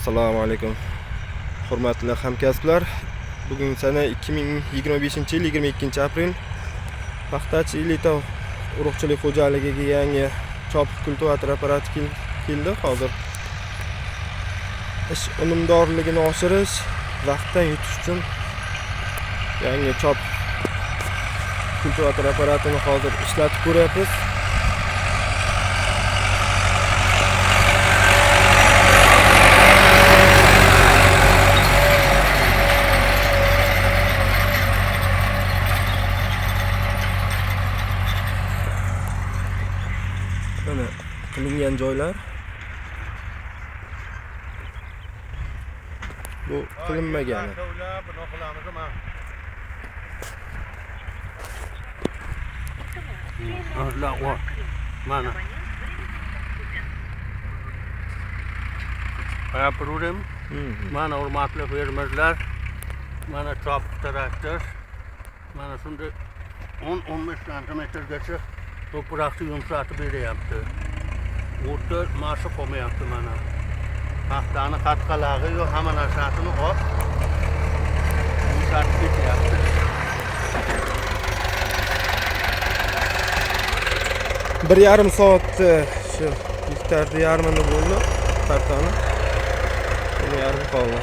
Assalomu alaykum, hurmatli hamkasblar. Bugun sana 2025-yil 22-aprel. Paxtachi Elita urug'chilik xo'jaligiga yangi chopiq kultivator apparati keldi. Hozir ish unumdorligini oshirish, vaqtdan yutish uchun yangi chopiq kultivator apparatini hozir ishlatib ko'ryapmiz. Mana qilingan joylar. Bu qilinmagani. Mana. Gapiraverim. Mana hurmatli fermerlar, mana chopiq traktor. Mana shunday 10-15 santimetrgacha to'proqni yumshatib beryapti. O'rta mashi qolmayapti mana. Paxtani qatqalag'i yo'q, hamma narsasini olib yumshatib ketyapti. 1,5 soatda shu gektarni yarmini bo'ldi, paxtani. 1,5 qoldi.